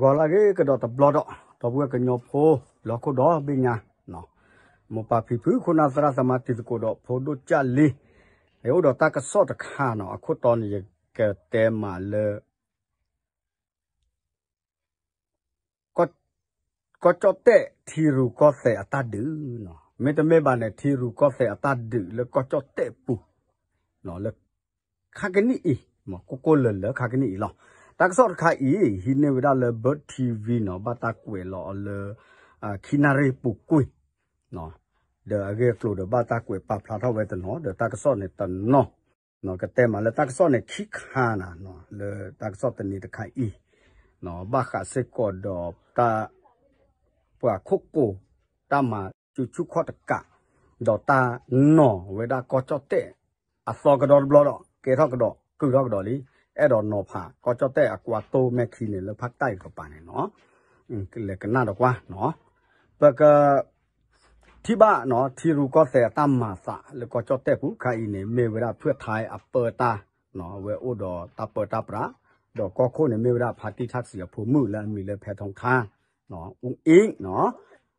ဂီၤလၢအဂ့ၤကဒီးတဘျီဒီး ဒီပုၢ်ဝဲၢ်ကညီဖိ လၢဟီၣ်ခိၣ်ဒီဘ့ၣ်ညါ, မိၢ်ပၢ်ဖံဖု ခိၣ်နၢ်သရၣ်သမါ တံၤသကိးဒီးဖိဒိၣ်ကၢ်လံ, ယအိၣ်ဒီးတၢ်ကစီၣ်တခါနီၤ, အခိၣ်တီန့ၣ် ယကတဲမးလၢ ကီၢ်ကၠီၣ်တဲၣ် ထံရူၢ်ကီၢ်သဲးအတၢ်ဒုးနီၤ, မ့တမ့ၢ်ဘၣ်န့ၣ် ထံရူၢ်ကီၢ်သဲးအတၢ်ဒုးလၢကီၢ်ကၠီၣ်တဲၣ်ပူၤ လၢ ခါကနံၣ်အံၤ, ကိၢ်ကိၢ်လၢၤလၢခါကနံၣ်အံၤလီၤ. တၢ်ကစီၣ်တခါအံၤ ဟံးန့ၢ်ဝဲဒၣ်လၢ Bird T V နီၤ, ဘၣ်တၢ်ကွဲးလီၤအီၤလၢ ခံနၣ်ရံၣ်ပူၤကွံာ်, ဒီးအဂ့ၢ်အကျိၤဒီးဘၣ်တၢ်ကွဲးပာ်ဖျါထီၣ်ဝဲတနီၤ, ဒီးတၢ်ကစီၣ်န့ၣ်တနီၤ, ကတဲမးလၢတၢ်ကစီၣ်န့ၣ်ခံခါနၤ, လၢတၢ်ကစီၣ်တနံၤတခါအံၤ, ဘၣ်ဃးစ့ၢ်ကီးဒီးတၢ် ပှၤခိၣ်ကိၤ တၢ်မၤစူၤဆူၣ်ခီၣ်တကး, ဒီးတၢ်နီၤဝဲဒၣ်ကီၢ်ကၠီၣ်တဲၣ် အသီကဒီးတဘျီဒီး ကဲထီၣ်ကဒီး ကုၢ်ထီၣ်ကဒီးလံ, အဲၣ်ဒိးနီၤဖး ကီၢ်ကၠီၣ်တဲၣ်အကွၢ်တိၢ်မဲာ်ခံန့ၣ် လၢဖးတၢ်အံၤကပၤန့ၣ်နီၤ, လဲၤကနၣ်ဒီးကွၢ်နီၤ, ပက ထံၣ်ဘၣ်နီၤ ထံရူၢ်ကီၢ်သဲးအတၢ်မၤသးလၢကီၢ်ကၠီၣ်တဲၣ်ပူၤခါအံၤန့ၣ် မ့ၢ်ဝဲဒၣ်ဖုၣ်ထါအပၢတၢ်, အဝဲအိၣ်ဒီးတၢ်ပၢတၢ်ပြး, ဒီးကီၢ်ခိၣ်န့ၣ် မ့ၢ်ဝဲဒၣ်ဖါတံၢ်ထၣ်စံးအဖိမုၣ်လၢအမံၤလၢဖဲထီထါ, အူအ့ၣ်,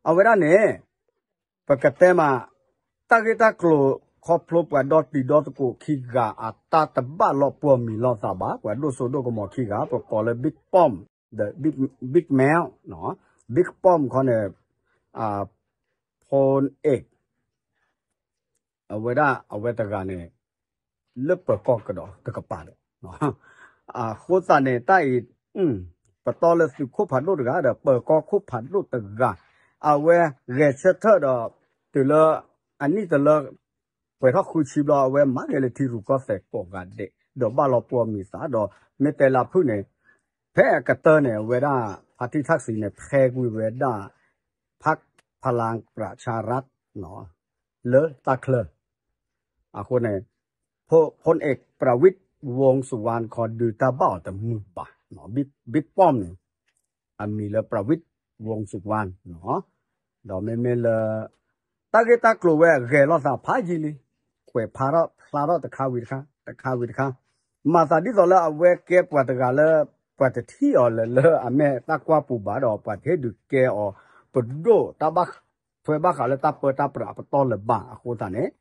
အဝဲဒၣ်န့ၣ် ပကတဲမး တၢ်ဂ့ၢ်တၢ်ကျိၤခီဖျိပှၤဒီတံၤဒီသကိးခံဂၤအတၢ်တဘၣ်လိာ်ပှီၢ်မံၤလိာ်သးဘၣ်, ပှၤဒိၣ်စိဒိၣ်ကမီၤခံဂၤ ပကိးလၢ Big Pom ဒီး Big Mel, Big Pom ခီန့ၣ် ဖိၣ်အ့ၣ် အဝဲဒၣ်အဝဲတဂၤန့ၣ် လၢပၢၤကီၢ်ကဒီးတကပၤဒီး, အဃိသတးန့ၣ် တၢ်အံၤ ပတီၢ်လၢသုးခိၣ်ဖးဒိၣ်တဂၤဒီး ပၢၤကီၢ်ခိၣ်ဖးဒိၣ်တဂၤ, အဝဲဂဲၤဆၢထၢၣ်ဒီး တုၤလၢ အနံၣ်တလၢ ပှဲၤထီၣ်ဃုဆံဘျီ အဝဲမၤဂ့ၤလၢထံရူၢ်ကီၢ်သဲးကိးဂၤဒဲး ဒီးဘၣ်လိာ်ပှီၢ်မံၤသးဒီး မ့ၢ်တဲလၢဖုၣ်န့ၣ် ဖဲအကတၢၢ်န့ၣ် အဝဲဒၣ် ဖါတံၢ်ထၣ်စံးန့ၣ် ဖဲကွံာ်ဝဲဒၣ် ဖးဖလၢ်ပြးဆါရၣ် လၢတၢ်ချၢ အဃိန့ၣ် ဖိၣ်အ့ၣ် ပြးဝံၣ် ဝူင်းစူဝါၣ် ခီဒုးတၢ်ဘၣ်အီၤတမုာ်ဘၣ်, Big Pom န့ၣ် အမံၤလၢ ပြးဝံၣ် ဝူင်းစူဝါၣ် ဒီးမ့မ့ၢ်လၢ တၢ်ဂ့ၢ်တၢ်ကျိၤဝဲအဂဲၤလိာ်သးဖးယံာ်လံ, ကွဲးဖးထီၣ်ဖျါထီၣ်တခါဝံၤတခါ တခါဝံၤတခါ, မၤသးဒ်သိးလၢအဝဲကဲပှၤတဂၤလၢ ပှၤတထံၣ်အီၤလၢလၢအမဲာ်တၢ်ကွၢ်ပူၤဘၣ်ဒီး ပှၤတဟ့ၣ်ဒုးကဲအီၤ ပဒိၣ်တၢ်ဘၣ်ထွဲဘၣ်ဃးလၢတၢ်ပၢတၢ်ပြးအပတီၢ်လၢၤဘၣ်အဃိသတးန့ၣ်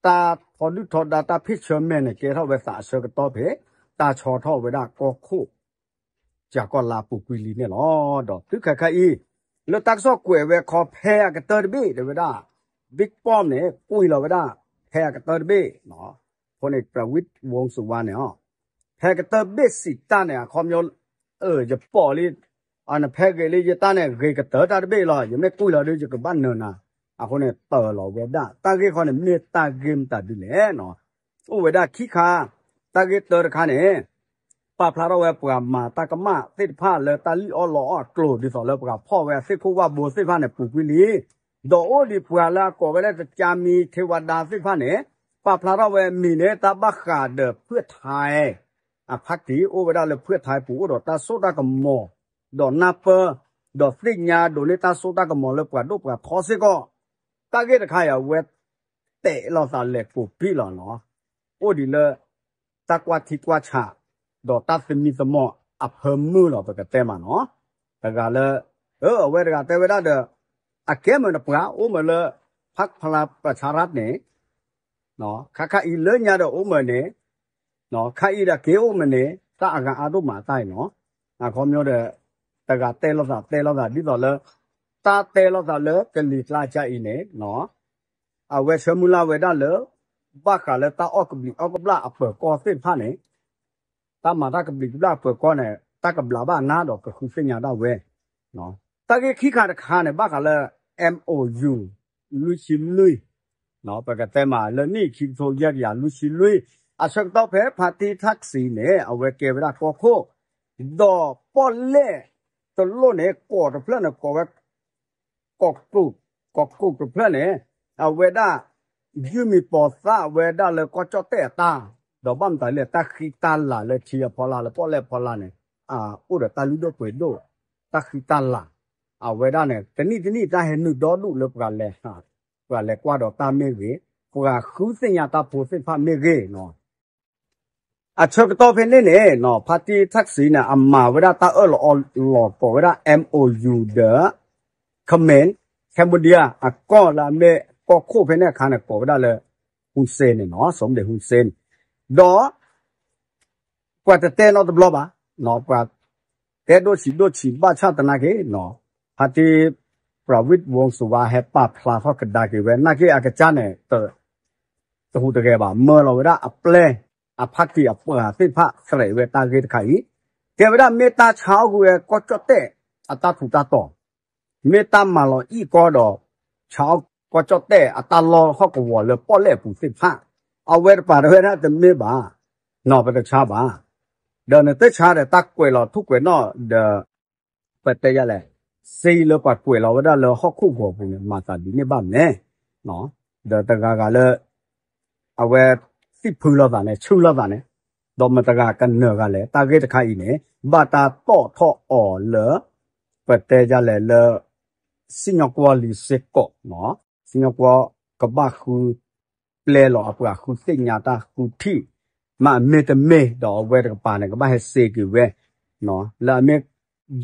တၢ်ထီဒုၣ်ထီဒါတၢ်ဖ့ၣ်ဆၢမဲာ်န့ၣ် ကဲထီၣ်ဝဲသးအဆၢကတီၢ်ဖဲ တၢ်ဆီထီၣ်ဝဲဒၣ်ကီၢ်ခိၣ် ကၠၤကီၢ်လါပူၤကွံာ်လံန့ၣ်လီၤ. ဒီးတုၤခဲခါအံၤ လၢတၢ်ကစီၣ်ကွဲးဝဲခီဖဲအကတၢၢ်တဘ့ၣ် တဲဝဲဒၣ် Big Pom န့ၣ် ကွံာ်လီၤဝဲဒၣ် ဖဲအကတၢၢ်တဘ့ၣ် ဖိၣ်အ့ၣ် ပြးဝံၣ် ဝူင်းစူဝါၣ် န့ၣ် ဖဲကတၢၢ်ဘ့ၣ်စံးတၢ်န့ၣ် အခီပညီ ယပိာ်လံ နဖဲဂ့ၤလံယတၢ်န့ၣ် ဂ့ၤကတၢၢ်တၢ်တဘ့ၣ်လီၤ, ယမ့ၢ်ကွံာ်လီၤဒုး ယကဘၣ်နၢၤနၤ, အဃိန့ၣ် တၢၤလီၤဝဲဒၣ် တၢ်ဂ့ၢ်ခီန့ၣ် မ့ၢ်တၢ်ဂ့ၢ်မတၤဒုလဲၣ် အိၣ်ဝဲဒၣ်ခံခါ, တၢ်ဂ့ၢ်တၢတခါန့ၣ် ပာ်ဖျါထီၣ်ဝဲပှၤမၤတၢ်ကမၣ်သ့ၣ်တဖၣ်လၢတၢ်လံၣ်အီၣ်လီအီၣ်အကျိၤ ဒ်သိးလၢပှၤဖီၣ်ဝဲအသ့ၣ်ခိၣ်ဝၣ်ဘိသ့ၣ်တဖၣ်န့ၣ် ပူၤကွံာ်လံ, ဒီးအိၣ်ဒံးပှၤလၢအကိးဝဲဒၣ်တကါမံၤ ထေဝါဒါ သ့ၣ်တဖၣ်န့ၣ် ပာ်ဖျါထီၣ်ဝဲအမံၤန့ၣ် တၢ်ဘၣ်ဃးဒီးဖုၣ်ထါ အဖါတံၢ် အိၣ်ဝဲဒၣ်လၢဖုၣ်ထါပူၤ အိၣ်ဒီးတၢ်စိတၢ်ကမီၤ ဒီးနၢ်ပၢၢ် ဒီးသ့ၣ်ညါဒိးန့ၢ်တၢ်စိတၢ်ကမီၤလၢပှၤဒိၣ်ပှၤထီစ့ၢ်ကီး, တၢ်ဂ့ၢ်တခါအံၤ အဝဲတဲလိာ်သးလဲၤကိးပံာ်လီၤနီၤ, အိၣ်ဒံးလၢ တၢ်ကွၢ်ထံကွၢ်ဆး ဒီးတၢ်သမံသမိးအဖၢမုၢ်လီၤ ပကတဲမးနီၤ, တဂၤလၢ အဝဲတဂၤတဲဝဲဒၣ်ဒီး အကဲမ့ၢ်နပှၤအိၣ်မ့ၢ်လၢ ဖးဖလၢ်ပြးဆါရၣ်န့ၣ် ခါခါအံၤလၢညါဒီးအိၣ်မ့ၢ်န့ၣ်, ခါအံၤဒီးက့ၤအိၣ်မ့ၢ်န့ၣ် တၢ်အဂၤအါဒိၣ်မးတၢ်အံၤနီၤ, အခီပညီဒီး တဂၤတဲလိာ်သးတဲလိာ်သးဒ်သိးလၢ တၢ်တဲလိာ်သးလၢကလံၤကျါကါအံၤန့ၣ် အဝဲဆၢမုၢ်လၢ်ဝဲဒၣ်လၢ ဘၣ်ဃးလၢတၢ်အီၣ်ကဘျံးအီၣ်ကဘျၣ်အပၢၤကီၢ်သ့ၣ်တဖၣ်န့ၣ် တၢ်မၤတၢ်ကဘျံးကဘျၣ်အပၢၤကီၢ်န့ၣ် တၢ်ကဘျးဘၣ်အနါဒီးကဃုသ့ၣ်ညါဒၣ်ဝဲ, တၢ်ဂ့ၢ်ခံခါတခါန့ၣ် ဘၣ်ဃးလၢ M O U လွံၢ်ဆံလွံၢ်, ပကတဲမးလၢနံၣ်ခံကထိယဲၢ်ကယၤလွံၢ်ဆံလွံၢ် အဆၢကတီၢ်ဖဲဖါတံၢ်ထၣ်စံးန့ၣ် အဝဲကဲဝဲဒၣ်ကီၢ်ခိၣ် ဒီးပီၣ်လဲၣ်တလိၣ်န့ၣ် ကိးတဖျၢၣ်န့ၣ် ကိးဝဲ ကီးကုၢ်, ကီးကုၢ်တဖျၢၣ်န့ၣ် အဝဲဒၣ် ယုၢ်မံၤပိာ်သၣ်ဝဲဒၣ်လၢကီၢ်ကၠီၣ်တဲၣ်အတၢ်, ဒီးဘၣ်မတၤလဲၣ် တၢ်ဃံတၢ်လၤလၢထံအဖီလာ်လၢပီၣ်လဲၣ်ဖီလာ်န့ၣ် အိၣ်ဒီးတၢ်လုၢ်ဒိၣ်ပှ့ၤဒိၣ်, တၢ်ဃံတၢ်လၤ, အဝဲဒၣ်န့ၣ် တနံၣ်တနံၣ်တၢ်ဟဲနုာ်ဒီဒူၣ်လၢပှၤလဲၤ, ပှၤလဲၤကွၢ်ဒီးတၢ်မ့ၢ်ဂ့ၤ, ပှၤဃုသ့ၣ်ညါတၢ်ဖိသ့ၣ်တဖၣ်မ့ၢ်ဂ့ၤနီၤ အဆၢကတီၢ်ဖဲန့ၣ်န့ၣ် ဖါတံၢ်ထၣ်စံန့ၣ် အမၤဝဲဒၣ်တၢ်အၢၣ်လီၤအီလီၤ ကိးဝဲဒၣ် MOU ဒီး Khmer Cambodia အကီၢ်လၢအမ့ၢ်ကီၢ်ခိၣ်ဖဲန့ၣ်အခါန့ၣ် ကိးဝဲဒၣ်လၢ Hun Sen န့ၣ်နီၤ စီၤမဒ့ Hun Sen ဒီး ပှၤတတဲနီတဘျီဘၣ်, ပှၤတဲဒိၣ်ဆံးဒိၣ်ဆံး ဘၣ်ဆၣ်သနာ်က့ ဖါတံၢ် Prawit Wongsuva ဟဲပာ်ဖျါထီၣ်ကဒါက့ၤဝဲ နာ်က့အကစၢ်န့ၣ် တဟူးတဂဲၤဘၣ် မၢလီၤဝဲဒၣ်အပျဲၢ် အဖါတံၢ်အပှၤသ့ၣ်တဖၣ် သရဲးဝဲတၢ်ဂ့ၢ်တခါအံၤ, ကဲဝဲဒၣ်မ့ၢ်တၢ်ဆါအီၣ်ကွံာ်ဝဲကီၢ်ကၠီၣ်တဲၣ်အတၢ်ထူးတၢ်တီၤ, မ့ၢ်တၢ်မၤလီၤအံၣ်ကီဒီး ဆါအီၣ်ကီၢ်ကၠီၣ်တဲၣ်အတၢ်လီၢ်ဟီၣ်ကဝီၤလၢပီၣ်လဲၣ်အပူၤသ့ၣ်တဖၣ်, အဝဲတပၤတဝဲဒၣ်တမ့ၢ်ဘၣ်, နီၢ်ပတဆါဘၣ်, ဒီးနတဆါဒီးတၢ်ကွဲးလီၤထူၣ်ကွဲးနီၣ်ဒီး ပတဲယၤလဲၣ်, စ့လၢပှၤကွဲးလီၤဝဲဒၣ်လၢဟီၣ်ခိၣ်ဂီၤပူၤန့ၣ် မၤသးဒ်န့ၣ်ဘၣ်မ့ၢ်, ဒီးတဂၤဂၤလၢ အဝဲသ့ၣ်ဖုလိာ်သးန့ၣ် ဆူၣ်လိာ်သးန့ၣ်, ဒီးမတဂၤကနၢၤဂၤလဲၣ် တၢ်ဂ့ၢ်တခါအံၤန့ၣ် ဘၣ်တၢ်တီၣ်ထီၣ်အီၤလၢ ပတဲယၤလဲၣ်လၢ စံၣ်ညီၣ်ကွီၢ်လံစ့ၢ်ကီး, စံၣ်ညီၣ်ကွီၢ်ကဘၣ်ဃု ပျဲလီၤအပှၤဃုသ့ၣ်ညါတၢ်ဃုထံၣ်, မ့မ့ၢ်တမ့ၢ်ဒီးအဝဲတကပၤန့ၣ် ကဘၣ်ဟဲစ့က့ၤဝဲ, လၢအမ့ၢ်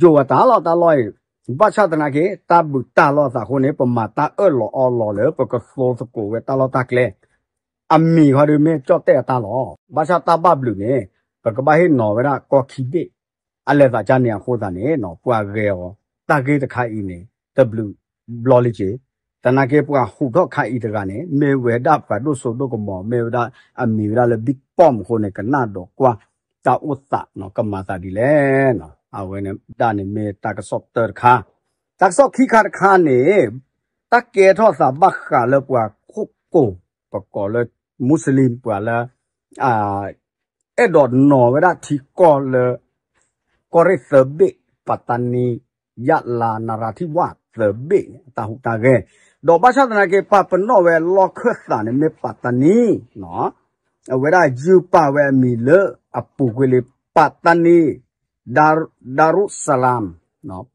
ယိၤဝဲတၢ်လီၢ်တၢ်လီၢ်အံၤ, ဘၣ်ဆၣ်သနာ်က့ တၢ်ဘုးတၢ်လီၢ်သးအဃိန့ၣ် ပမၤတၢ်အၢၣ်လီၤအီလီၤလၢ ပကသိသကိးဝဲတၢ်လီၢ်တၢ်ကျဲ, အမံၤဃီဒုးမ့ၢ်ကၠီၣ်တဲၣ်အတၢ်လီၢ်, ဘၣ်ဆၣ်တၢ်ဘၣ်ဘျုးန့ၣ် ပကဘၣ်ဟ့ၣ်နီၤဝဲဒၣ်ကီၢ်ခံဘ့ၣ် အလဲၤသးကါန့ၣ်အဃိသတးန့ၣ် ပှၤဂဲၤအီၤ တၢ်ဂ့ၢ်တခါအံၤန့ၣ် တဘျုးဘျီလံက့ၤ, သနာ်က့ပှၤဟူးထီၣ်ခါအံၤတဂၤန့ၣ် မ့ၢ်ဝဲဒၣ်ပှၤဒိၣ်စိဒိၣ်ကမီၤ မ့ၢ်ဝဲဒၣ်အမံၤဝဲဒၣ်လၢ Big Pom အဃိန့ၣ် ကနၣ်ဒီးကွၢ် တၢ်အိၣ်သး ကမၤသးဒ်လဲၣ်, အဝဲန့ၣ်ဒၣ်န့ၣ်မ့ၢ်တၢ်ကစီၣ်တၢတခါ, တၢ်ကစီၣ်ခံခါတခါန့ၣ် တၢ်ကဲထီၣ်သးဘၣ်ဃးလၢပှၤခိၣ်ကိၢ် ပကိးလၢ Muslim ပှၤလၢ အဲၣ်ဒိးနီၤဝဲဒၣ်ထံကီၢ်လၢ ကီၢ်ရ့ၣ်သၢဘ့ၣ် ပၣ်တနံ ယၣ်လါ နရၣ်ထံဝၣ်သၢဘ့ၣ်န့ၣ် အတၢ်ဟူးတၢ်ဂဲၤ, ဒီးဘၣ်ဆၣ်သနာ်က့ ပာ်ပနီၣ်ဝဲလီၢ်ခၢၣ်သးန့ၣ်မ့ၢ်ပၣ်တနံ အဝဲဒၣ်ယုၢ်ပာ်ဝဲအမံၤလၢအပူၤကွံာ်လံ ပၣ်တနံ ဒါရူၣ်စလမ်,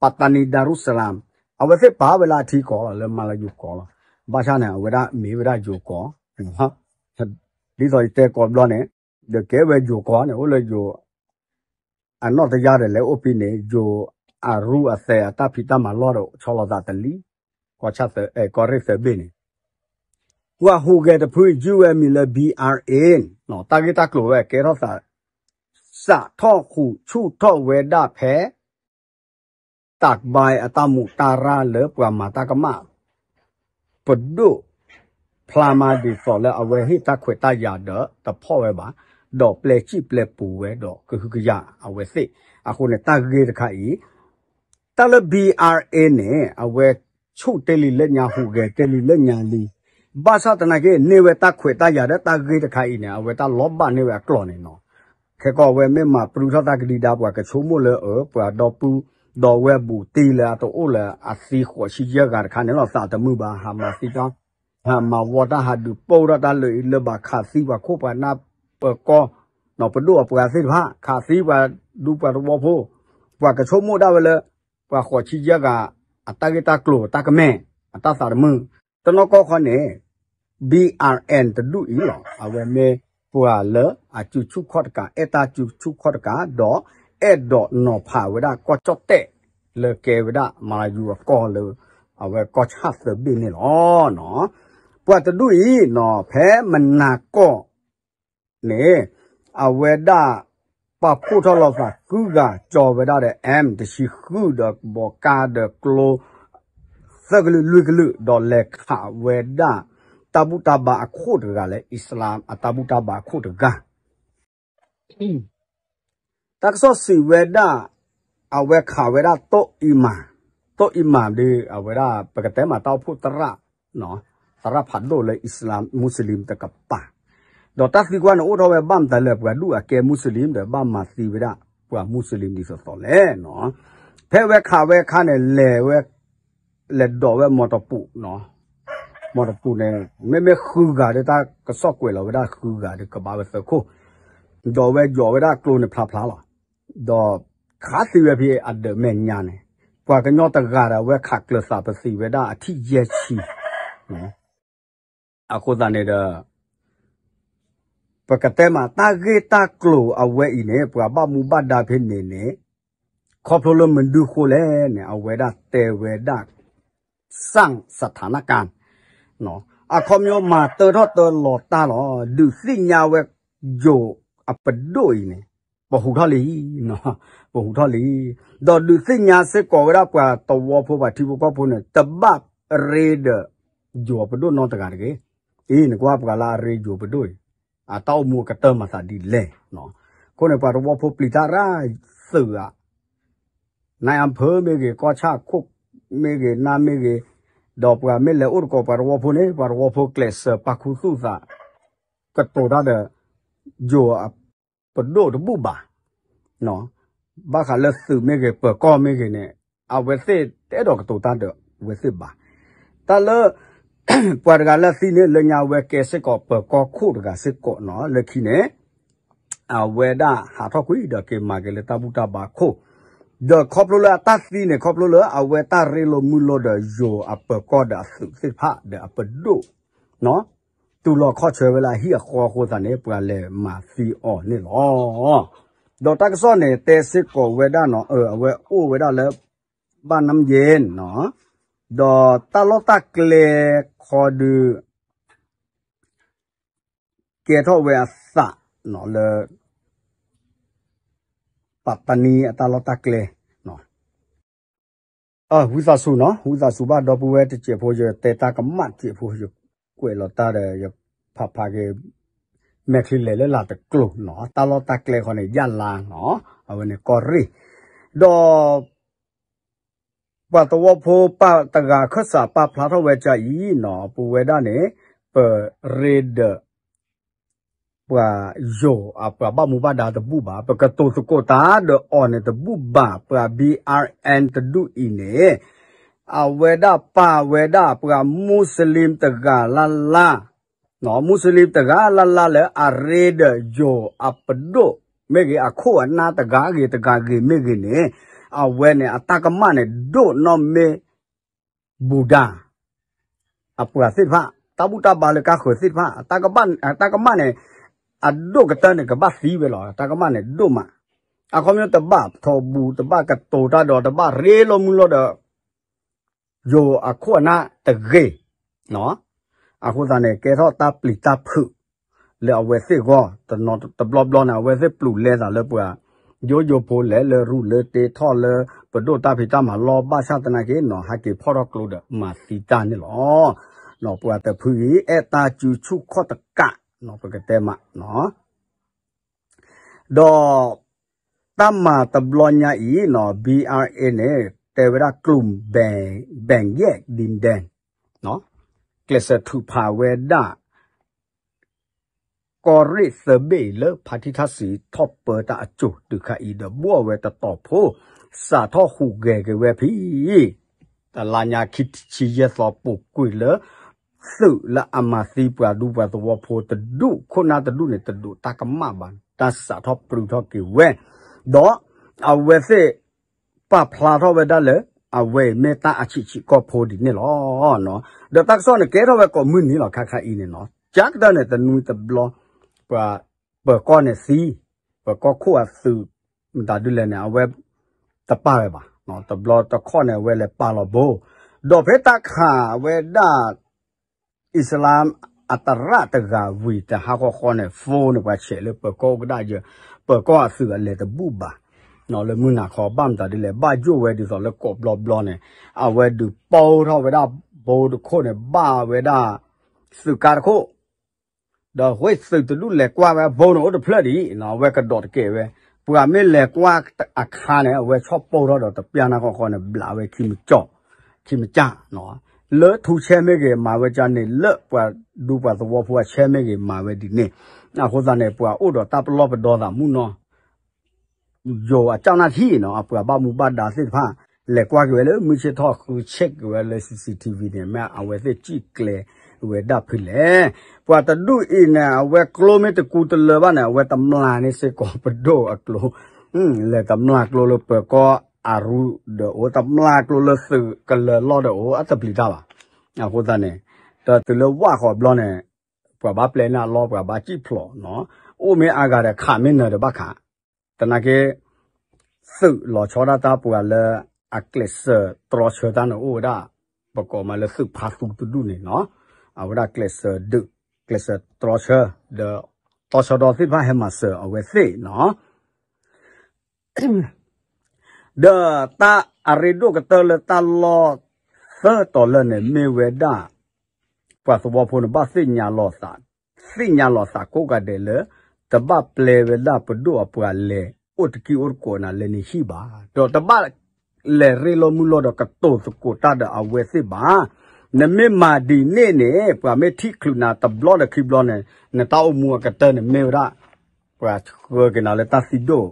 ပၣ်တနံ ဒါရူၣ်စလမ်, အဝဲသ့ၣ်ပာ်ဝဲလၢအထံကီၢ်လီၤ လၢမၤလၢယိၤကီၢ်လီၤ, ဘၣ်ဆၣ်န့ၣ် အဝဲဒၣ်မ့ၢ်ဝဲဒၣ်ယိၤကီၢ် ဒ်သိးယတဲကိးဘျီန့ၣ် ဒီးကဲဝဲယိၤကီၢ်န့ၣ် အိၣ်လၢယိၤ အနီၢ်တယၢ်ဒီးလဲၤအိၣ်ဖဲန့ၣ် ယိၤအရူအသဲးအတၢ်ဖံးတၢ်မၤလီၢ်ဒီးဆီလီၤသးတလံ, ကီၢ်ဆၣ်သၢ အဲ ကီၢ်ရ့ၣ်သၢဘ့ၣ်န့ၣ် ပှၤဟူးဂဲၤတဖုယုၢ်ဝဲမံၤလၢ ဘံၣ်အါအ့ၣ် တၢ်ဂ့ၢ်တၢ်ကျိၤဝဲကဲထီၣ်သး စးထီၣ်ဃုာ်ဆူၣ်ထီၣ်ဝဲဒၣ်ဖဲ တၢ်ကဘါအတၢ်မူးတၢ်ရၢ်လၢပှၤမၤတၢ်ကမၣ် ပဒိၣ်ဖျါမးဒ်သိးလၢအဝဲဟ့ၣ်တၢ်ခွဲးတၢ်ယာ်ဒီးတဖီၣ်ဝဲဘၣ်, ဒီးပျဲစံၣ်ပျဲပူၤဝဲဒီးကဟုကယာ်အဝဲသ့ၣ်, အဃိန့ၣ်တၢ်ဂ့ၢ်တခါအံၤ တၢ်လၢ ဘံၣ်အါအ့ၣ် န့ၣ် အဝဲဆူၣ်တ့ၢ်လံလၢညါ ဟူးဂဲၤတ့ၢ်လံလၢညါလံ, ဘၣ်ဆၣ်သနာ်က့ န့ၢ်ဝဲတၢ်ခွဲးတၢ်ယာ်ဒီးတၢ်ဂ့ၢ်တခါအံၤန့ၣ် အဝဲတၢ်လီၤဘၣ်န့ၢ်ဝဲအကျိၤန့ၣ်နီၤ, ခဲကီးအဝဲမ့ၢ်မၤပြူထီၣ်တၢ်ကဒံဒါ ပှၤကဆိကမိၣ်လၢအၢ ပှၤဒီပုၢ် ဒီးဝဲဘူးတံၢ်လၢအတအိၣ်လၢအသံဃိးဆံယဲၢ်ဂၤတခါန့ၣ်လီၤ သးတမုာ်ဘၣ် ဟးမၤသံတၢ် ဟးမၤဝီတၢ် ဟးဒုးပိၢ်ထီၣ်တၢ်လၢအံၤလၢဘၣ် ခးသံပှၤခိၣ်ပှၤနၢ်ပၢၤကီၢ်, ပဒိၣ်အပှၤသ့ၣ်တဖၣ် ခးသံပှၤဒူပှၤသဝီဖိ, ပှၤကဆိကမိၣ်ဒၣ်ဝဲလၢ ပှၤဃိးဆံယဲၢ်ဂၤ အတၢ်ဂ့ၢ်တၢ်ကျိၤ တၢ်ကမၣ် အတၢ်သးတမုာ်, တနီၢ်ကီၢ်ခီန့ၣ် ဘံၣ်အါအ့ၣ် တဒူၣ်အံၤလီၤ အဝဲမ့ၢ်ပှၤလၢအစုဆူၣ်ခီၣ်တကး အဲၣ်တၢ်စုဆူၣ်ခီၣ်တကး ဒီးအဲၣ်ဒိးနီၤဖးဝဲဒၣ်ကီၢ်ကၠီၣ်တဲၣ် လၢကဲဝဲဒၣ်မၤလၤယူၤအကီၢ်လၢ အဝဲကီၢ်ဆၣ်သၢဘ့ၣ်န့ၣ်လီၤ. ပှၤတဒူၣ်အံၤနီၤ ဖဲမနၤကီၢ် န့ၣ် အဝဲဒၣ် ပာ်ဖှိၣ်ထီၣ်လိာ်သးဃုဂၤ ကၠီဝဲဒၣ်ဒီး M တဆံဃု ဒီးကဘီကါဒီးကျိ သၢကလုာ်လွံၢ်ကလုာ် ဒီးလဲၤခးဝဲဒၣ် တၢ်ဘူၣ်တၢ်ဘါအခိၣ်တဂၤလၢ အံၣ်စလၣ်အတၢ်ဘူၣ်တၢ်ဘါအခိၣ်တဂၤ တၢ်ကစီၣ်စံးဝဲဒၣ် အဝဲခးဝဲဒၣ်တိၣ်အံမၤ, တိၣ်အံမၤဒီး အဝဲဒၣ် ပကတဲမးတၢ်အိၣ်ဖှိၣ်သရၣ်, သရၣ်ဖးဒိၣ်လၢအံၣ်စလၣ်မူစလ့ၣ်တကပၤ, ဒီးတၢ်သံကွၢ်န့ၣ်အိၣ်ထီၣ်ဝဲဘၣ်မတၤလဲၣ် ပှၤဒူၣ်အကဲမူစလ့ၣ်ဒီး ဘၣ်မၤသံဝဲဒၣ် ပှၤမူစလ့ၣ်ဒ်သိးသိးလဲၣ်နီၤ, ဖဲဝဲခးဝဲအခါန့ၣ် လဲၤဝဲ လဲၤဒိးဝဲမီတပူၤ မီတပူၤန့ၣ် မ့မ့ၢ်ဃုဂၤဒီး တၢ်ကစီၣ်ကွဲးလီၤဝဲဒၣ်ဃုဂၤဒီး ကဘၣ်ဝဲသၢခိၣ်, ဒီးဝဲယိးဝဲဒၣ်ကျိန့ၣ်ဖျါဖျါလီၤ, ဒီးခးသံဝဲဖဲအဒၢးမဲာ်ညါန့ၣ်, ပှၤကညီတဂၤဒီး အဝဲခးကျၢၤသးပသံးဝဲဒၣ်အထံၣ်ယဲၢ်ဆံ, အဃိသတးန့ၣ်ဒီး ပကတဲမး တၢ်ဂ့ၢ်တၢ်ကျိၤအဝဲအံၤန့ၣ် ပှၤဘၣ်မူဘၣ်ဒါဖဲန့ၣ်န့ၣ် ခီဖျိလၢမနုၤဃိလဲၣ်န့ၣ် အဝဲဒၣ်တဲဝဲဒၣ် စၣ်စထၣ်နကၣ် အခီပညီမၤတၢထီၣ်တၢလီၤတၢ်လီၤ ဒုးသ့ၣ်ညါဝဲ ယိၤအပဒိၣ်အံၤန့ၣ် ပဟူးထီၣ်လံ ပဟူးထီၣ်လံ ဒီးဒုးသ့ၣ်ညါစ့ၢ်ကီးဝဲဒၣ်ပှၤသဝီဖိပှၤထံဖိကီၢ်ဖိန့ၣ် တဘၣ်ရ့ဒီး ယိၤအပဒိၣ်နီတဂၤတဂ့ၤ, အံၤနကွၢ်ပှၤလၢအရ့ယိၤပဒိၣ်အံၤ အတၢ်အိၣ်မူအကတၢၢ်မၤသးဒ်လဲၣ်, အဃိန့ၣ် ပှၤသဝီဖိပျံၤတၢ်ရၢ်သုးဧါ နၢ်အဖၢမ့ၢ်ဂ့ၤ ကီၢ်ဆၣ်ခိၣ်မ့ၢ်ဂ့ၤ နၢ်မ့ၢ်ဂ့ၤ, ဒီးပှၤမ့ၢ်လဲၤအိၣ်သကိးပှၤသဝီဖိန့ၣ် ပှၤသဝီဖိကျဲးစၢးပာ်ခူသူၣ်သး ကတိၤတၢ်ဒီး ယိၤအပဒိၣ်တဘူၣ်ဘၣ်, ဘၣ်ဃးလၢသုးမ့ၢ်ဂ့ၤ ပၢၤကီၢ်မ့ၢ်ဂ့ၤန့ၣ် အဝဲသ့ၣ်တအဲၣ်ဒိးကတိၤတၢ်ဒီးအဝဲသ့ၣ်ဘၣ်. တၢ်လၢ ပှၤတဂၤလၢအသံန့ၣ် လၢညါဝဲကဲစ့ၢ်ကီးပၢၤကီၢ်ခိၣ်တဂၤစ့ၢ်ကီးနီၤ လၢခံန့ၣ် အဝဲဒၣ်ဟးထီၣ်ကွံာ်ဒီးက့ၤမၤက့ၤလၢတၢ်ဘူၣ်တၢ်ဘါခိၣ်, ဒီးခီဖျိလၢအတၢ်သံန့ၣ် ခီဖျိလၢအဝဲတၢ်ရ့လိာ်မုာ်လိာ်ဒီးယိၤအပၢၤကီၢ်ဒီးအပဒိၣ် တူၢ်လိာ်ခီၣ်ဆၢဝဲလၢအဟံၣ်အဃီအဃိသတးန့ၣ် ပှၤလဲၤမၤသံအီၤန့ၣ်လီၤ. ဒီးတၢ်ကစီၣ်န့ၣ် တဲစ့ၢ်ကီးဝဲဒၣ်နီၤ အဝဲအိၣ်ဝဲဒၣ်လၢ ဘၣ်နါယ့ၣ်နီၤ ဒီးတၢ်လီၢ်တၢ်ကျဲခီဒုး ကဲထီၣ်ဝဲအသးနီၤလၢ ပၣ်တနံအတၢ်လီၢ်တၢ်ကျဲ ဝံသးစူၤနီၤ ဝံသးစူၤဘၣ်ဒီပုၢ်ဝဲၢ်တစဲးဖိ ယတဲတၢ်ကမၣ်စဲးဖိ ယကွဲးလီၤတၢ်ဒီး ယဖးဖးက့ၤ မဲာ်ချံလဲၤလၢလာ်တကျိၤနီၤ တၢ်လီၢ်တၢ်ကျဲဃီန့ၣ် ယၣ်လါနီၤ အဝဲန့ၣ်ကီၢ်ရ့ၣ် ဒီး ပှၤသဝီဖိပၢ်တဂၤခၢၣ်စးပာ်ဖျါထီၣ်ဝဲဒ်အံၤနီၤ ပဝဲဒၣ်န့ၣ် ပရ့ဒီး ပှၤယိၤအပှၤဘၣ်မူဘၣ်ဒါတဘူၣ်ဘၣ် ပကတိၤသကိးတၢ်ဒီးအီၤန့ၣ်တဘူၣ်ဘၣ် ပှၤ B R N တဒူၣ်အံၤန့ၣ် အဝဲဒၣ်ပာ်ဝဲဒၣ်ပှၤမူစလ့ၣ်တဂၤလၢ်လၢ် မူစလ့ၣ်တဂၤလၢ်လၢ်လၢအရ့ဒီးယိၤအပဒိၣ် မ့ၢ်ဂ့ၤ အခိၣ်အနၢ်တဂၤဂ့ၤတဂၤဂ့ၤမ့ၢ်ဂ့ၤန့ၣ် အဝဲန့ၣ် အတၢ်ကမၣ်န့ၣ် ဒိၣ်နီၢ်မ့ၢ် ဘူၣ်ဒါ အပှၤသ့ၣ်တဖၣ် တၢ်ဘူၣ်တၢ်ဘါလၢကါဃၢၤသ့ၣ်တဖၣ် တၢ်ကမၣ်န့ၣ် အဒိၣ်ကတၢၢ်န့ၣ် ကဘၣ်သံဝဲလီၤ တၢ်ကမၣ်န့ၣ်ဒိၣ်မး အခီပညီတဘၣ်ထီၣ်ဘူး တဘၣ်ကတိၤတၢ်ဒီး တဘၣ်ရ့လိာ်မုာ်လိာ်ဒီး ယိၤအခိၣ်အနၢ်တဂ့ၤ အဃိသတးန့ၣ် ကဲထီၣ်တၢ်ပျံၤတၢ်ဖုး လၢအဝဲသ့ၣ်အဂီၢ် တနီၤတဘျီဘျီန့ၣ် အဝဲသ့ၣ်ပျူၤလဲသးလၢပှၤ ယိယိဖိလဲၣ်လၢရူၢ်လၢတ့ထီၣ်လၢ ပဒိၣ်တၢ်ဖံးတၢ်မၤလီၢ်ဘၣ်ဆၣ်သနာ်က့နီၤ ဟဲက့ၤဖီၣ်ထီၣ်ကျိဒီးမၤသံတၢ်န့ၣ်လီၤ. ပှၤတဖုအံၤ အဲၣ်တၢ်စုဆူၣ်ခီၣ်တကး ပကတဲမး ဒီး တၢ်မၤတဘျီညါအံၤနီၤ B R A န့ၣ် တဲဝဲဒၣ် กลุ่มแบ่งแยกดินแดน ကျဲးစၢးထုးဖးဝဲဒၣ် ကီၢ်ရ့ၣ်သၢဘ့ၣ်အံၤလၢဖါတံၢ်ထၣ်စံးထီၣ်ပၢတၢ်အစိၤတုၤခါအံၤဒီး ဘှီၣ်ဝဲတတီၤဖိ စးထီၣ်ဟူးဂဲၤက့ၤဝဲဖဲ တလါညါခံဆံယဲၢ်သီပူၤကွံာ်လၢ သုးလၢအမၤသံပှၤဒူပှၤသဝီဖိတဒူၣ် ခိၣ်နၢ်တဒူၣ်န့ၣ် တဒိးတၢ်ကမၣ်ဘၣ် တၢ်စးထီၣ်ပြူထီၣ်က့ၤဝဲ ဒီးအဝဲသ့ၣ် ပာ်ဖျါထီၣ်ဝဲဒၣ်လၢ အဝဲအံၤမ့ၢ်တၢ်အဆံးဆံးကီၢ်ဖိဒ်န့ၣ်လီၤ. ဒီးတၢ်ကစီၣ်န့ၣ် ကဲထီၣ်ဝဲကိးမုၢ်နံၤလီၤ ခါခါအံၤန့ၣ်နီၤ ကၢကတၢၢ်န့ၣ် တနွံတဘျီ ပှၤ ပၢၤကီၢ်န့ၣ်သံ ပၢၤကီၢ်ခိၣ်အသုး မတၤဒ်လဲၣ်န့ၣ် အဝဲ တပာ်ဝဲဘၣ် တဘျီတခီၣ်န့ၣ် အဝဲလဲၤပာ်လီၤဘိ ဒီးဖဲတၢ်ခးဝဲဒၣ် အံၣ်စလါမ်အသရၣ်တဂၤဝံၤ တဟါဃီဃီန့ၣ် phone န့ၣ် ပှၤဆဲးလၢပၢၤကီၢ်အိၣ်ကဒါယၢၤ ပၢၤကီၢ်အသုးအလဲၤတဘူၣ်ဘၣ် လၢမုၢ်နၤခီ ဘၣ်မတၤဒ်လဲၣ် ဘၣ်ယိၣ်ဝဲဒ်သိးလၢကိးဘျီဘျီန့ၣ် အဝဲဒုးပိာ်ထီၣ်ဝဲဒၣ်ဘိတခိၣ်န့ၣ် ဘၣ်ဝဲဒၣ် သုးကါတခိၣ် ဒီးဝဲသုးတဒူၣ်လဲၤကွၢ်ဝဲဘိန့ၣ်အိၣ်တဖျၢၣ်ဒံး အဝဲကဒီးတကဲးဝဲ ပှၤမ့ၢ်လဲၤကွၢ်အခါန့ၣ် အဝဲဆီၣ်ပိာ်ထီၣ်ဒီးတပျၢ်နၢ်ဃီဃီန့ၣ် ဘျးဝဲခံမကၠီၣ် ခံမကၠၢ် လၢထူဆဲမ့ၢ်ဂ့ၤ မၤဝဲကၠၢ်န့ၣ် လၢပှၤဒူပှၤသဝီဖိအဆဲမ့ၢ်ဂ့ၤ မၤဝဲဒ်န့ၣ် အဃိသတးန့ၣ် ပှၤအိၣ်ဒီးတၢ်ပလီၢ်ပဒီသးမုၢ်နီၤ ယိၤအကၠၢ်နၢ်ထံနီၤ အပှၤဘၣ်မူဘၣ်ဒါသ့ၣ်တဖၣ် လဲၤကွၢ်က့ၤဝဲလၢမုၢ်ဆ့ၣ်ထီၣ်ဃုဆဲးက့ၤဝဲလၢ C C T V န့ၣ် မ့ၢ်အဝဲသ့ၣ်စံၣ်ကျဲၤဝဲဒၣ်ဖုလဲၣ်. ပှၤတဒူၣ်အံၤန့ၣ် အဝဲကျိမ့ၢ်တကူတလၢဘၣ်န့ၣ် အဝဲတမျၢ်န့ၣ်စ့ၢ်ကီးပဒိၣ်အကျိ လဲၤတမျၢ်ကျိလၢပၢၤကီၢ်အရူဒီးအိၣ် တမျၢ်ကျိလၢသုးကလၢၤလီၢ်ဒီးအိၣ် အတပျံၤတၢ်ဘၣ်. အဃိသတးန့ၣ် ဒီးတုၤလၢဝၣ်ဃီဘျီန့ၣ် ပှၤဘၣ်ပျဲန့ၢ်အလီၢ် ပှၤဘၣ်စံၣ်ဖျိးနီၤ, အိၣ်မ့ၢ်အါဂၤဒီးခးမ့ၢ်နၢၤဒီးဘၣ်ခး, သနာ်က့ သုးလီၤဆီဒၣ်တၢ်ပှၤလၢ အကျဲးစၢးတြီဆၢတၢ်န့ၣ်အိၣ်ဝဲဒၣ် ပကိးမးလၢသုးဖါသူတဒူၣ်န့ၣ်နီၤ, အဝဲဒၣ်ကျဲးစၢးဒုး ကျဲးစၢးတြီဆၢ ဒီး တီဆၢဒီသ့ၣ်တဖၣ်ဟဲမၤစၢၤအဝဲသ့ၣ်နီၤ. ဒီးတၢ်အရ့ဒိၣ်ကတၢၢ်လၢတၢ်လီၢ်သၢတီၤလၢာ်န့ၣ် မ့ၢ်ဝဲဒၣ် ပှၤသဝီဖိန့ၣ်ဘၣ်သ့ၣ်ညါလီၤသး, သ့ၣ်ညါလီၤသးကိးဂၤဒဲးလၢ တဘၣ်ပျဲဝဲဒၣ်ပဒိၣ်အပှၤလဲၤအိၣ်တကံၢ်အိၣ်တကိးနၤလၢနဟံၣ်ဘၣ်, ဒီးတဘၣ် လဲၤရ့လိာ်မုာ်လိာ်ဒီးကတိၤသကိးတၢ်ဒီးအဝဲသ့ၣ်ဘၣ်. နမ့ၢ်မၤဒ်န့ၣ်န့ၣ် ပှၤမ့ၢ်ထံၣ်ချုးနၤတဘျီဒီးခံဘျီန့ၣ် နတၢ်အိၣ်မူအကတၢၢ်န့ၣ်မ့ၢ်ဝဲဒၣ် ပှၤဆှၢက့ၤနၤလၢတၢ်သံဒိၣ်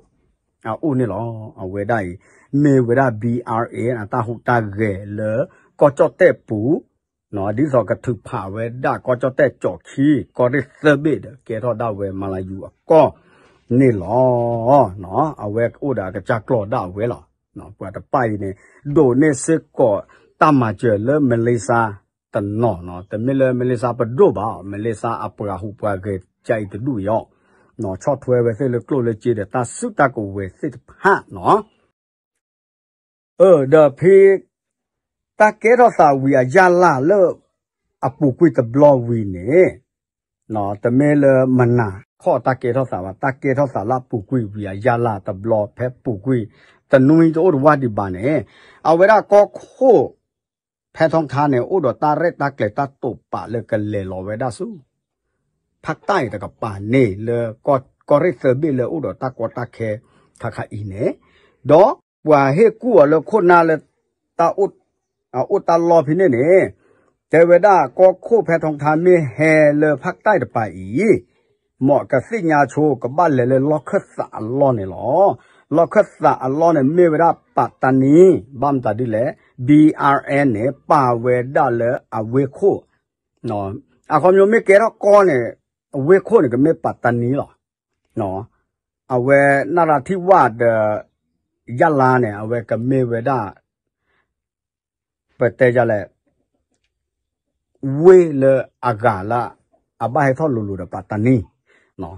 အအိၣ်န့ၣ်လီၤ. အဝဲဒၣ်အံၤ မ့ၢ်ဝဲဒၣ် B R A အတၢ်ဟူးတၢ်ဂဲၤလၢကီၢ်ကၠီၣ်တဲၣ်ပူၤ ဒ်သိးကထုးဖးဝဲဒၣ်ကီၢ်ကၠီၣ်တဲၣ်ကၠီၣ်ခံ ကီၢ်ရ့ၣ်သၢဘ့ၣ်ဒီး ကဲထီၣ်ဒၣ်ဝဲမၤလၤယူၤအကီၢ်န့ၣ်လီၤ. အဝဲအိၣ်ဒီးအကစၢ်ကျိာ်ဒၣ်ဝဲလီၤ. ပှၤတဖၣ်အံၤန့ၣ် ဒိးန့ၢ်စ့ၢ်ကီးတၢ်မၤစၢၤလၢမလ့ၡါတနီၤနီၤ, တမ့ၢ်လၢမလ့ၡါပဒိၣ်ဘၣ်, မလ့ၡါအပှၤဟူးပှၤဂဲၤကအံၤတဒူၣ်အံၤအီၤ, ဆီၣ်ထွဲဝဲသ့ၣ်လၢကျိၣ်လၢစ့ဒီးတၢ်စုတၢ်ကဝဲၤသ့ၣ်တဖၣ်နီၤ. အၢ ဒီးဖဲ တၢ်ကဲထီၣ်သးဝံၤအရလဒ်လၢ အပူၤကွံာ်တဘျီဝံၤန့ၣ် တမ့ၢ်လၢမနၤခီၣ်တၢ်ကဲထီၣ်သးဘၣ်, တၢ်ကဲထီၣ်သးလၢအပူၤကွံာ်ဝံၤအရလဒ်တဘျီ ဖဲပူၤကွံာ်တနွံတအိၣ်တဝၢ်ဒံးဘၣ်န့ၣ် အဝဲဒၣ်ကီၢ်ခိၣ် ဖဲထီထါန့ၣ် အိၣ်ဒီးတၢ်ရဲၣ်တၢ်ကျဲၤတၢ်တိာ်ပာ်လၢကလဲၤလီၤဝဲဒၣ်ဆူ ဖးတၢ်အံၤတကပၤန့ၣ် လၢကီၢ်ရ့ၣ်သၢဘ့ၣ်လၢအိၣ်ဒီးတၢ်ကီတၢ်ခဲခါခါအံၤန့ၣ်, ဒီးပှၤဟ့ၣ်ကူၣ်အီၤလၢခိၣ်နၢ်လၢ တၢ်အိၣ်တၢ်လီၢ်ဖဲန့ၣ်န့ၣ် တဲဝဲဒၣ်ကီၢ်ခိၣ်ဖဲထီထါမ့ၢ်ဟဲလၢဖးတၢ်အံၤတပၤအံၤ မ်ကသ့ၣ်ညါဆိကဘၣ်လဲၤလၢလီၢ်ခၢၣ်သးအလီၢ်န့ၣ်လီၤ. လီၢ်ခၢၣ်သးအလီၢ်န့ၣ်မ့ၢ်ဝဲဒၣ်ပၣ်တနံ, ဘၣ်မတၤဒ်လဲၣ် B R N န့ၣ် ပာ်ဝဲဒၣ်လၢအဝ့ၢ်ခိၣ်, အခီပညီမ့ၢ်ကဲထီၣ်ကီၢ်န့ၣ် အဝ့ၢ်ခိၣ်န့ၣ် ကမ့ၢ်ပၣ်တနံလီၤ. အဝဲနရၣ်ထံၣ်ဝၣ်ဒီး ယၣ်လါန့ၣ် အဝဲကမ့ၢ်ဝဲဒၣ် ပတဲယလဲၣ် ဝ့ၢ်လၢအဂၤလၢ အဘၣ်ဟဲထီၣ်လိၤလိၤဒီးပၣ်တနံ,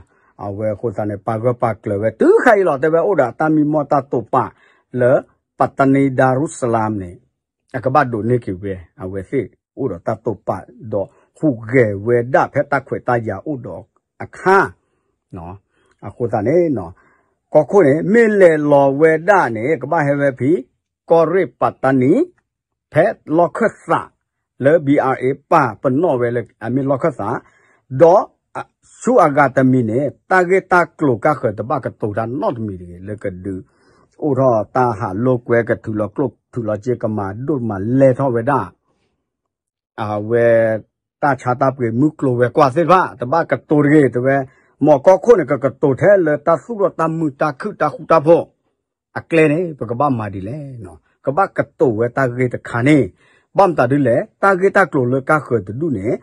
အဝဲအဃိသတးန့ၣ် ပာ်ဂၢၢ်ပာ်ကျၢၤဝဲတုၤခါအံၤလီၤ. တဲဝဲအိၣ်ဒီးအတၢ်မံမီၢ်တၢ်တိာ်ပာ်လၢ ပၣ်တနံ ဒါရူၣ်စလၢမ် န့ၣ် အကဘၣ်ဒိးန့ၢ်က့ၤဝဲ အဝဲသ့ၣ်အိၣ်ဒီးတၢ်တိာ်ပာ် ဒီးဟူးဂဲၤဝဲဒၣ်ဖဲတၢ်ခွဲးတၢ်ယာ်အိၣ်ဒီးအခါ အဃိသတးန့ၣ် ကီၢ်ခိၣ်န့ၣ် မ့ၢ်လဲၤလီၤဝဲဒၣ်န့ၣ် ကဘၣ်ဟဲဝဲဖဲ ကီၢ်ရ့ၣ်ပၣ်တနံ ဖဲလီၢ်ခၢၣ်သးလၢ B R A ပာ်ပနီၣ်ဝဲလၢအမ့ၢ်လီၢ်ခၢၣ်သး, ဒီးဆူအဂၤတမံၤန့ၣ် တၢ်ဂ့ၢ်တၢ်ကျိၤကါဃၢၤတဘၣ်ကတိၤတၢ်နီတမံၤတဂ့ၤ လၢကဒုးအိၣ်ထီၣ်တၢ်ဟးလိာ်ကွဲ ကထုးလီၤကျိၣ်ထုးလီၤစ့ ကမၤဒိၣ်မၤလဲၢ်ထီၣ်ဝဲဒၣ် အဝဲ တၢ်ဆါတၢ်ပှ့ၤမုၢ်ကျိၤဝဲၤကွာ်သ့ၣ်တဖၣ် တဘၣ်ကတိၤတဂ့ၤ တဲဝဲ, မ်ကီၢ်ခိၣ်န့ၣ် ကကတိၤထဲလၢတၢ်သူၣ်ထီၣ်တၢ်မုာ်တၢ်ခုၣ်တၢ်ဃူတၢ်ဖိး အကျဲန့ၣ် ပကဘၣ်မၤဒ်လဲၣ်, ကဘၣ်ကတိၤဝဲတၢ်ဂ့ၢ်တခါန့ၣ်, ဘၣ်မတၤဒ်လဲၣ် တၢ်ဂ့ၢ်တၢ်ကျိၤလၢကါဃၢၤတဒူၣ်န့ၣ်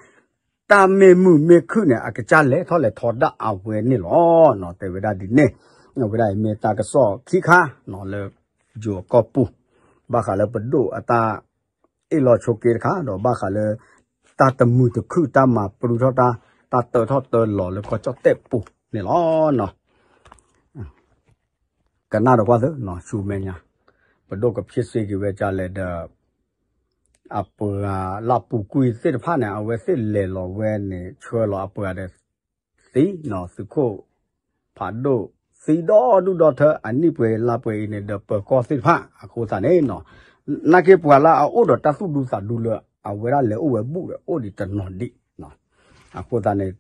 တၢ်မ့ၢ်မုာ်မ့ၢ်ခုၣ်န့ၣ် အကစၢ်လဲၤထီၣ်လဲၤထီဒၣ်အဝဲန့ၣ်လီၤ. တဲဝဲဒၣ်ဒ်န့ၣ်, အဝဲဒၣ်အံၤမ့ၢ်တၢ်ကစီၣ်ခံခါ လၢယိၤကီၢ်ပူၤ ဘၣ်ဃးလၢပဒိၣ်အတၢ် အ့ၣ်လိာ်ဆိးက့တခါ ဒီးဘၣ်ဃးလၢ တၢ်တမုာ်တခုၣ် တၢ်မၤပြူထီၣ်တၢ် တၢ်တၢထီၣ်တၢလီၤလၢကီၢ်ကၠီၣ်တဲၣ်ပူၤန့ၣ်လီၤ. ကနၣ်ဒီးကွၢ်သ့ ဆူမဲာ်ညါ ပဒိၣ်ကဖျ့စ့က့ၤဝဲဒ်လဲၣ်ဒီး အပှၤလၢအပူၤကွံာ်သ့ၣ်တဖၣ်န့ၣ် အဝဲသ့ၣ်လဲၤလီၤဝဲန့ၣ် ဆှၢလီၤအပှၤဒီး သံ, သုးခိၣ်ဖးဒိၣ် သံဒီဒူၣ်ဒီထၢ အနံၣ်ပှဲၤလါပှဲၤအံၤန့ၣ် ဒီးပၢၤကီၢ်သ့ၣ်တဖၣ်အဃိသတးန့ၣ်, နာ်က့ပှၤလၢအအိၣ်ဒီးတၢ်သူၣ်ဒူသးဒူလၢ အဝဲဒၣ်လဲၤအိၣ်ဝဲဘူၣ်ဒီးအိၣ်ဒံးတနီၤဒံး, အဃိသတးန့ၣ်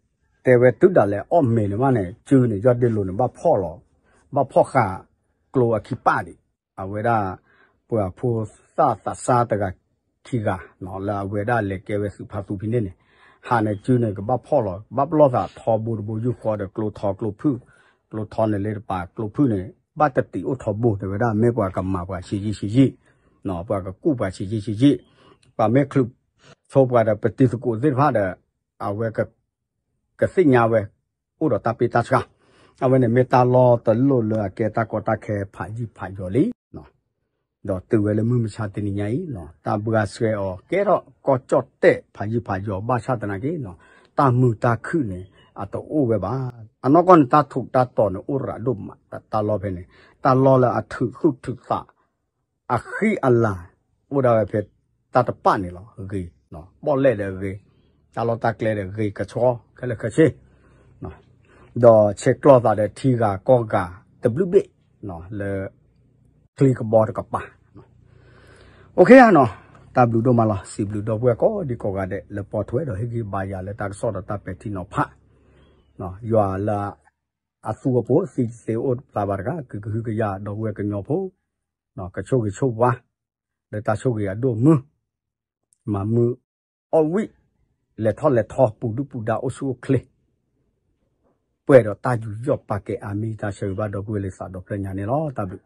တဲဝဲတုၤဒၣ်လဲာ်အီၣ်မ့ၤန့ၣ်မးန့ၣ် စုန့ၣ် ယီၢ်ဒ့လိၤန့ၣ် ဘၣ်ဖီၣ်လီၤ, ဘၣ်ဖီၣ်ဃာ်ကျိအခံပၣ်ဒံး, အဝဲဒၣ် ပှၤဖိသၣ်သးစၢ်တဂၤခံဂၤ လၢအဝဲဒၣ်လဲၤကဲဝဲသုးဖါသူဖဲန့ၣ်န့ၣ်, ဟးန့ၣ်စုန့ၣ် ကဘၣ်ဖီၣ်လီၤ ဘၣ်ပလီၢ်သးထီဘိတဘိယူၢ်ဃီဒီးကျိထီကျိဖုၣ်, ကျိထီန့ၣ်လၢတပၤကျိဖုၣ်န့ၣ် ဘၣ်တတံာ်အိၣ်ထီဘိ တဲဝဲဒၣ် မ့ၢ်ပှၤကမၤပှၤဆံးယံာ်ဆံးယံာ်, ပှၤကကူၣ်ပှၤဆံးယံာ်ဆံးယံာ်, ပှၤမ့ၢ်ချုးဆိပှၤဒီးပတံၤသကိးသ့ၣ်တဖၣ်ဒီး အဝဲ ကသ့ၣ်ညါဝဲ အိၣ်ဒီးတၢ်ပ့ၢ်တၢ်ဆှၢ, အဝဲန့ၣ်မ့ၢ်တၢ်လီၢ်တလီၢ်လၢအကဲတၢ်ကီတၢ်ခဲဖးယံာ်ဖးယီၤလံ, ဒီးတုၤဝဲလၢမုၢ်မဆါတနံၤညါအံၤ တၢ်ဘှါဆှဲအီၤကဲထီၣ်ကီၢ်ကၠီၣ်တဲၣ်ဖးယံာ်ဖးယီၤ ဘၣ်ဆၣ်သနာ်က့ တၢ်မုာ်တၢ်ခုၣ်န့ၣ် အတအိၣ်ဝဲဘၣ်. အနီၢ်ကီၢ်န့ၣ် တၢ်ထူးတၢ်တီၤန့ၣ် အိၣ်ရးဒိၣ်မး တၢ်လီၢ်ဖဲန့ၣ်, တၢ်လီၢ်လၢအထုးသူၣ်ထုးသး အဃံအလၤ အိၣ်ဒၣ်ဝဲဖဲတၢ်တပာ်န့ၣ်လီၤ. ဂ့ၤ, ပီၣ်လဲၣ်ဒီးဂ့ၤ, တၢ်လီၢ်တၢ်ကျဲဒီးဂ့ၤကဆှီ ခဲလၢာ်ခဲဆ့ ဒီးဆဲးကျိးသးဒီးထံဂၤကီၢ်ဂၤတဘျုးဘ့ၣ် လၢ ချံကဘီတကပၤ အိၣ်ခ့ဧါနီၤ, တၢ်ဘျုးဒိၣ်မးလီၤ. စံးဘျုးဒီပုၢ်ဝဲၢ်ကိးဒံကိးဂၤဒဲး လၢပိာ်ထွဲဒီးဟ့ၣ်ဂံၢ်ဘါယၤလၢတၢ်ကစီၣ်ဒီးတၢ်ပဲာ်ထံနီၤဖး, ယွၤလၢအသူအပိၤသံတသ့အိၣ်ပျါဘၣ်တဂၤ ကကဟုကယာ်ဒီပုၢ်ဝဲၢ်ကညီဖိ, ကဆိၣ်ဂ့ၤဆိၣ်ဝါ လၢတၢ်ဆိၣ်ဂ့ၤအဒိၣ်မုၢ်, မၤမုာ်အီၣ်ဝံၣ်, လဲၤထီၣ်လဲၤထီ ပူၤဒုၣ်ပူၤဒါအိၣ်ဆူၣ်အိၣ်ချ့ ပှဲၤဒီးတၢ်ယူးယီၣ်ပာ်ကဲအါမံၤတၢ်ဆၢဂ့ၤဘၣ်ဒီပုၢ်ဝဲၢ်လၢသးဒီဖျၢၣ်ညါန့ၣ်လီၤ. တၢ်ဘျုး